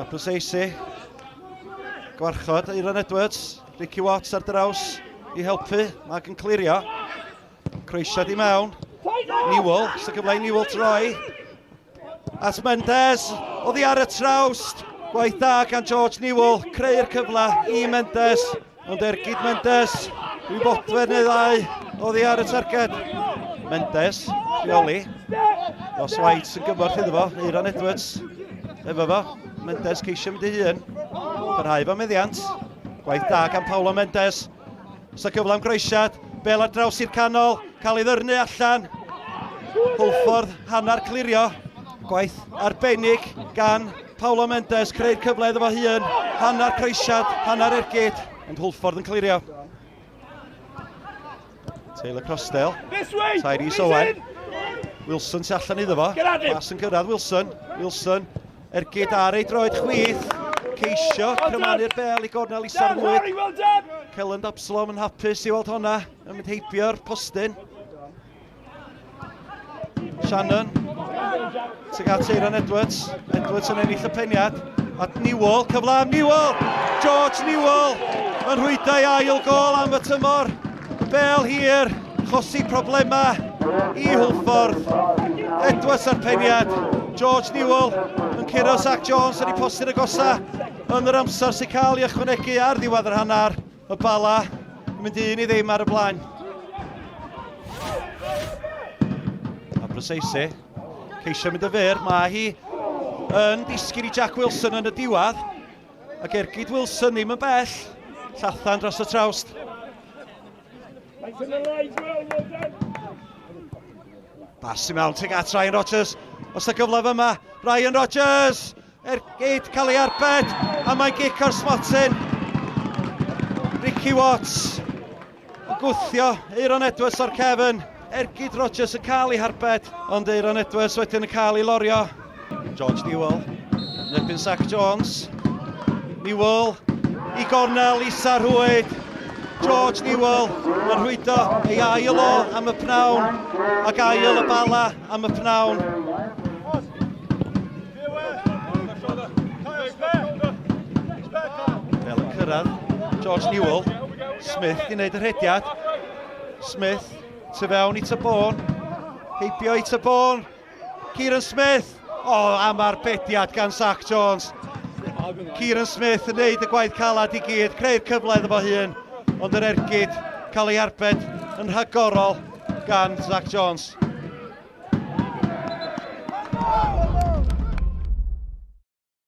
Abbruzzese. Gwarchod Aaron Edwards. Ricky Watts ar draws i helpu. Mag yn clirio. Croesiad i mewn. Newell, sy'n cyfle i Newell troi. At Mendes, oddi ar y trawst. Gwaith da gan George Newell, creu'r cyfle i Mendes. Ond ergyd Mendes, rhyw fodfedd neu ddau, oddi ar y targed. Mendes, rheoli. Ross White yn gymorth iddo fo, Aaron Edwards efo fo. Mendes ceisio mynd ei hun. Parhau fo meddiant. Gwaith da gan Paulo Mendes. Os y cyfle am groesiad, bel ar draws i'r canol, cael ei ddyrnu allan. Hwlffordd, hanner clirio. Gwaith arbennig gan Paulo Mendes, creu'r cyfle iddo fo hun. Hanner croesiad, hanner ergyd, ond Hwlffordd yn clirio. Taylor Crossdale. Tyrese Owen. Wilson tu allan iddo fo. Pas yn cyrraedd Wilson. Wilson ergyd ar ei droed chwith. Ceisio crymanu'r bel i gornel isa'r rwyd. Kelland Absalom yn hapus i weld honna yn mynd heibio'r postyn. Shannon. Tuag at Aaron Edwards. Edwards yn ennill y peniad. At Newell, cyfle am Newell! George Newell yn rhwydo ei ail gol am y tymor. Y bel hir, chosi problemau i Hwlffordd. Edwards ar peniad. George Newell yn curo Zach Jones yn ei postyn agosa yn yr amser sy'n cael ei ychwanegu ar ddiwedd yr hanner. Y Bala yn mynd 1-0 ar y blaen. Abbruzzese, ceisio mynd y fyr, mae hi yn disgyn i Jack Wilson yn y diwedd. Ac ergyd Wilson ddim yn bell. Llathan dros y trawst. Bas i mewn tuag at Ryan Rogers. Os y gyfle fyma, Ryan Rogers! Ergyd cael ei arbed, a mae'n gic o'r smotyn. Ricky Watts yn gwthio Aaron Edwards o'r cefn. Ergyd Rogers yn cael ei harbed, ond Aaron Edwards wedyn yn cael ei lorio. George Newell, yn erbyn Zach Jones. Newell i gornel isa rhwyd. George Newell yn rhwydo ei ail o am y pnawn ac ail y bala am y pnawn. Fel yn cyrraedd, George Newell, Smith i wneud y rhediad. Smith, tu fewn i Tabone, heibio i Tabone, Kieran Smith, o, oh, am arbediad gan Zach Jones. Kieran Smith yn neud y gwaith calad i gyd, creu'r cyfle iddo fo hun, ond yr ergyd cael ei arbed yn rhagorol gan Zach Jones.